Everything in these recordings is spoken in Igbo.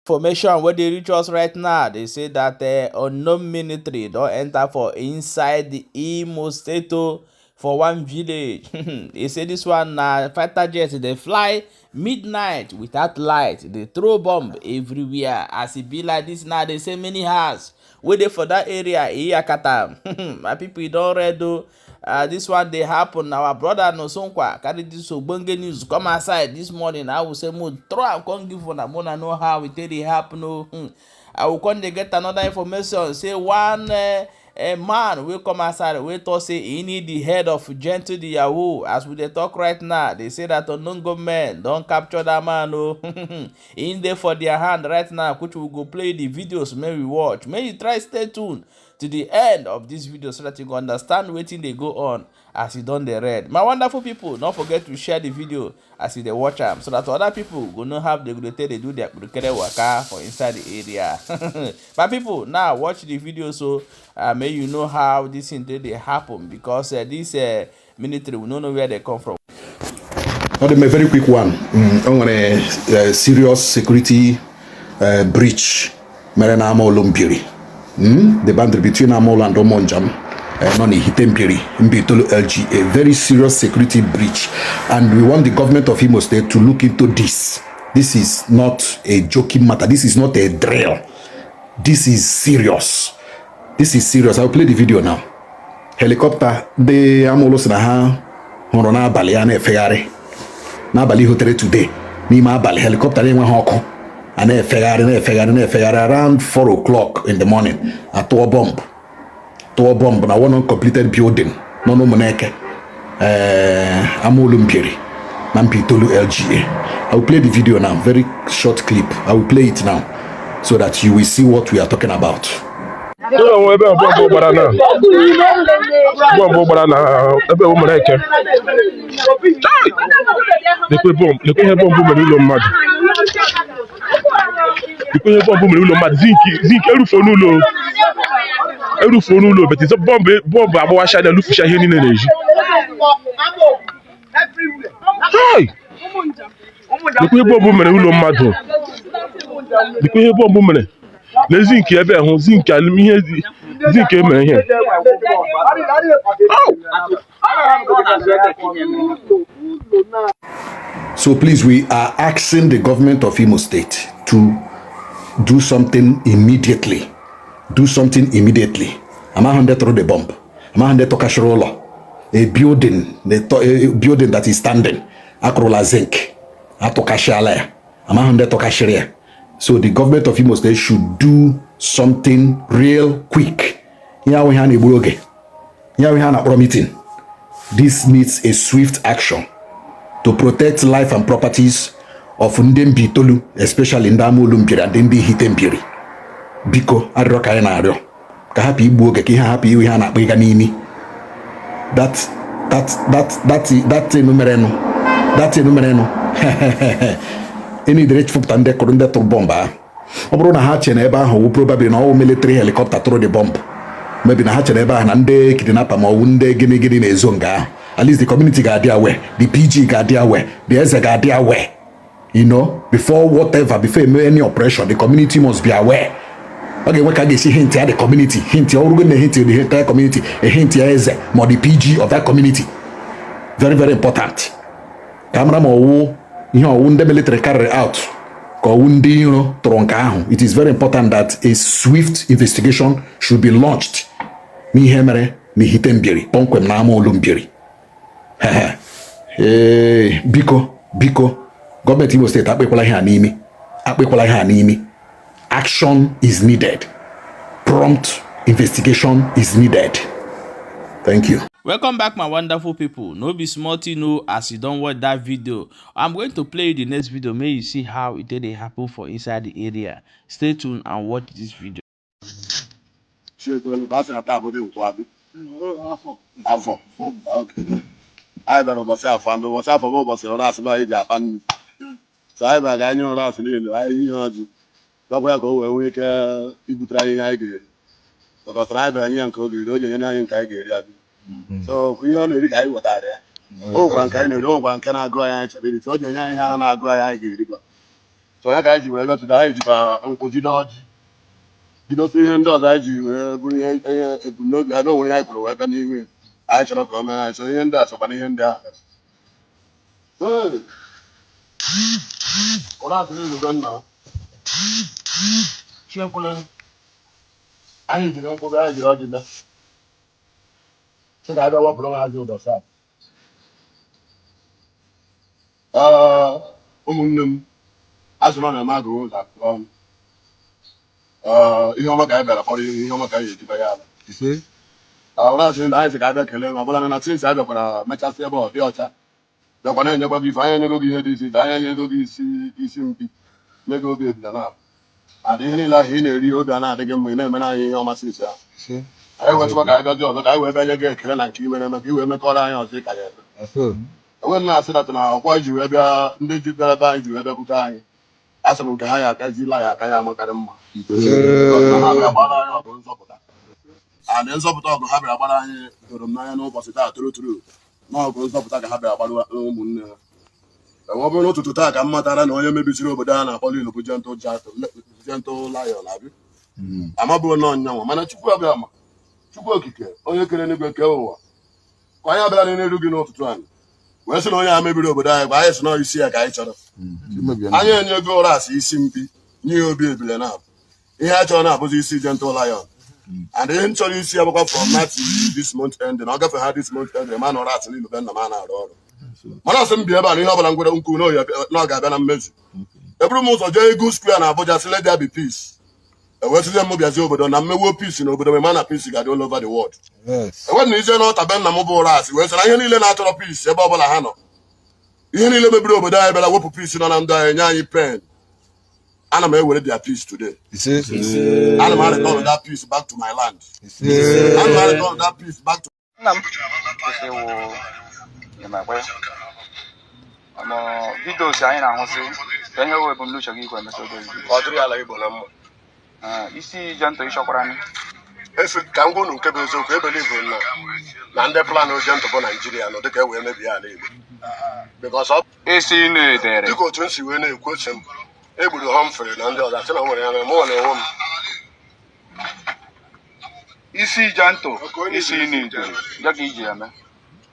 Information wey dey reach us right now, dey say that unknown military don enter for inside the Imo State for one village. They say this one na fighter jet dey fly midnight without light, dey throw bomb everywhere. As e be like this now, they say many house wey dey for that area Iyakata. My people, e don red o. This one dey happen. Our brother Nosonkwa carry this ogbonge news come outside this morning. I will say mo throw am come give una, mo na know how e take dey happen o. I will come dey get another information say one a man wey come outside wey talk say he need the head of Gentle the Yahoo. As we dey talk right now, they say that unknown government don capture that man o. He dey for their hand right now, which we go play the videos may we watch. May you try stay tuned to the end of this video so that you go understand wetin dey go on as you don dey read. My wonderful people, don't forget to share the video as you dey watch am so that other people go know how they go dey take dey do their kpurukere waka for inside the area. My people, now watch the video so may you know how this thing dey happen, because this military, we don't know where they come from. Ọ dị m a very quick one. O nwere serious security breach mere na Amaulu Mbieri, the boundary between Amaulu and Umunjam, nọ n'Ihite Mbieri, Mbaitoli LGA. Very serious security breach, and we want the government of Imo State to look into this. This is not a joking matter. This is not a drill. This is serious. This is serious. I will play the video now. Helicopter ndị Amaulu sị na ha hụrụ n'abalị ya na-efegharị n'abalị hotere today, n'ime abalị, helicopter na-enweghị ọkụ a na-efegharị, na-efegharị, na-efegharị. Around 4 o'clock in the morning, atụọ bọmbụ, tụọ bọmbụ na one uncompleted building nọ n'Ụmụneke, Amaulu Mbieri na Mbaitoli LGA. I will play the video now, very short clip. I will play it now so that you will see what we are talking about. Ụlọ nwe ebe bọmbụ gbara na bọmbụ gbara na ebe Ụmụneke. Lekwe bọmbụ, lekwe ihe bọmbụ mere ụlọ mmadụ. Lekwe ihe bọmbụ mere ụlọ mmadụ. Zinc, zinc erufuo n'ụlọ, erufuo n'ụlọ, but bọmbụ, bọmbụ agbawasha na elufucha ihe niile na-eji. Hai! Lekwe ihe bọmbụ mere ụlọ mmadụ. Lekwe ihe bọmbụ mere. Lee zinc ebe hụ zinc, ihe zinc emere ihe. Au! So please, we are asking the government of Imo State to do something immediately. Do something immediately. Amaghị ndị tụrụ the bomb. Amaghị ndị tụkashịrị ụlọ. A building, a building that is standing. Akụrụla zinc. Atụkasịala ya. Amaghị ndị tụkashịrị ya. So the government of Imo State should do something real quick. Ihe ahụ ihe a na-egbu oge. Ihe ahụ ihe a na-akpọrọ meeting. This needs a swift action to protect life and properties of ndị Mbaitoli, especially ndị Amaulu Mbieri and ndị Ihite Mbieri. Biko, arịrịọ ka anyị na-arịọ ka hapụ igbu oge, ka ihe hapụ iwu ihe a na-akpọ ịga n'imi. That that that that that thing merenụ, that thing merenụ, enidere chụpụta ndị kụrụ, ndị tụrụ bọmbụ ahụ. Ọ bụrụ na ha chere na ebe ahụ wụ probably na ọwụ military helicopter tụrụ the bomb, maybe na ha chere ebe ahụ na ndị kidnapper ma ọwụ ndị gịnị gịnị na-ezo nga ahụ, at least the community ga-adị aware, the PG ga-adị aware, the eze ga-adị aware. Before whatever, before eme any operation, the community must be aware. Ọ ga-enwe ka a ga-esi hint ya the community, hint ya ọrụgo na hint the entire community, a hint ya eze ma ọ the PG of that community. Very, very important ka a mara ma ọwụ ihe ọwụ ndị military carry out ka ọwụ ndị iro tụrụ nke ahụ. It is very important that a swift investigation should be launched n'ihe mere n'Ihite Mbieri, kpọmkwem na Amaulu Mbieri. Ee, biko, biko, gọọmenti Imo Steeti, akpịkwala ihe a n'imi, akpịkwala ihe a n'imi. Action is needed. Prompt investigation is needed. Thank you. Welcome back, my wonderful people. No be small thing o. As you don watch that video, I'm going to play you the next video, may you see how e take dey happen for inside the area. Stay tuned and watch this video. Afọ anyị bịara ụbọchị afọ, ndị ụbọchị afọ bụ ụbọchị ụra asị anyị ji akpa nri, so anyị bịara ka anyị nye ụra asị niile anyị ihe ọjị gakwa ya ka o wee nwee ike ibutere anyị ihe anyị ga-eri, maka anyị bịara nye ya nke o ga-eri, o ji enye anyị nke anyị ga-eri abịa. So ihe ọ na-eri ka anyị wetara ya. O nwekwa nke anyị na-eri, o nwekwa nke na-agụ anyị, anyị chọrọ iri, so o ji enye anyị ihe ahụ na-agụ anyị, anyị ga-erikwa. So ya ka anyị ji wee bịa, anyị jikwa nkwụ jide ọjị, jidosi ihe ndị ọzọ anyị ji wee bụrụ ihe ihe ebumnobi ha na onwere ihe anyị kwuru wee bịa n'ihu ya. Anyị chọrọ ka o mee anyị. So ihe ndị a sokwa n'ihe ndị ahụ. Hey! Ụra atụrụ izugo nna m. Chiekwule, anyị jiri nkwụ bịa, anyị jiri ọjị bịa. Sị ka anyị bịa wepụrụ ha azụ ụdọ saa. Ee, ụmụnne m, azụrụ na m agụrụ ụzọ akụrụ ọnụ. Ee, ihe ọma ka anyị bịara kpọrọ ihe, ihe ọma ka anyị ejibe ya ala. Ụra asị na anyị sị ka anyị bịa kelee ma ọ bụla na since anyị bịakwara mechasị ebe ọ dị ọcha, bịakwa na-enyekwa gị ife. Anyị enyego gị ihe dị iche iche. Anyị enyego gị isi isi mpi, nye gị obi ebila na adị ihe niile ahụ ị na-eri, obi a na-adị gị mma, ị na-emere anyị ihe ọma. Since ahụ anyị wetụkwa ka anyị bịazi ọzọ, ka anyị wee bịa nye gị ekele na nke i mere eme, ka i wee mekọrọ anyị ọzọ ị ka ya eme. Enweghị m na-asị that na ọkwa ji wee bịa, ndị ji bịara ebe anyị ji wee bịakwute anyị, asị m nke ha ya aka zila ya aka ya amakarị mma. Na ha bịara gbara anyị ọgụ nzọpụta, and nzọpụta ọgụ ha bịara gbara anyị doro m n'anya n'ụbọchị taa tụrụ tụrụ na ọgụ nzọpụta ka ha bịara gbara ụmụnne ha. Ọ bụrụ n'ụtụtụ taa ka m matara na onye mebisiri obodo a na-akpọ Lilu bụ Gentle Lion abi amabụrụ na ọnyanwa, mana Chukwu abịa ma Chukwu Okike, onye kere n'igwe kee ụwa, ka anyị abịara n'iru gị n'ụtụtụ anyị wee sị na onye a mebiri obodo anyị bụ anyị sị na isi ya ka anyị chọrọ. Anyị enyego ụra asị isi mpi, nye ya obi ebile na ihe a chọrọ na-abụzi isi Gentle Lion, and ihe m chọrọ isi ya bụkwa from now to this month end, na ọ gafe ha this month end, ma na ụra asị niile be nna m a na-arụ ọrụ. Mana asị m bi ebe a na ihe ọbụla ngwere nkwu na ọ ga-abịa na mmezu. Eburu m ụzọ jee Eagle Square na Abuja sị let there be peace. Ewesizie m bịazie obodo na mmewuo peace na obodo, ma na peace ga-adị all over the world. Enwe na ije n'ọta be nna m bụ ụra asị wee sị na ihe niile na-achọrọ peace ebe ọbụla ha nọ, ihe niile mebiri obodo anyị bịara wepụ peace nọ na ndụ anyị, nye anyị pain, ana m ewere their peace today. Ana m return that peace back to my land. Ana m return that peace back to Nna m kwụsị wụ ịmakwa ya ma videos anyị na-ahụsị ka ihe wụ ebumnuche gị ikwe emesa odozi. Ka ọ dịrị ala Igbo na mma. Isi Gentle ịchọkwara anyị. Efe ka m gwa unu nke bụ eziokwu, e believe na ndị plan Gentle bụ Naijiria nọ dịka e wee mebie ala Igbo, because ọ esi na-edere dịka otu m si wee na-ekwu oche m, egburu Humphrey na ndị ọzọ, asị na o nwere ya mere mụ na onwe m. Isi Gentle, isi na-edere ya ka iji eme.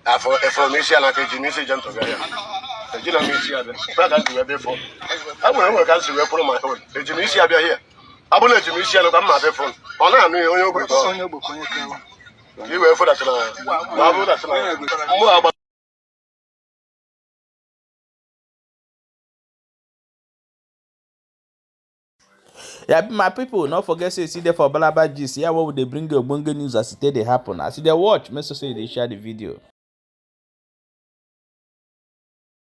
Afọ efere m isi ya n'aka, eji m isi Gentle bịa ya, ejila m isi ya bịa bịa ka m si wee bịa ịfụ e nwere enwere ka m si wee kwụrụ my own. Eji m isi ya bịa hie, ọ bụrụ na eji m isi ya nụ ka m ma bịa fụ ọ na-anụ ihe onye ogbe ka ọ onye ogbe ka onye kewa. Ka i wee fụdatara na ọ bụrụ datara mmụọ agba. Yeah, my people, no forget say you see there for Balaba Gist. Here where we dey bring you ogbonge news as e take dey happen. As you dey watch, make sure say you dey share the video.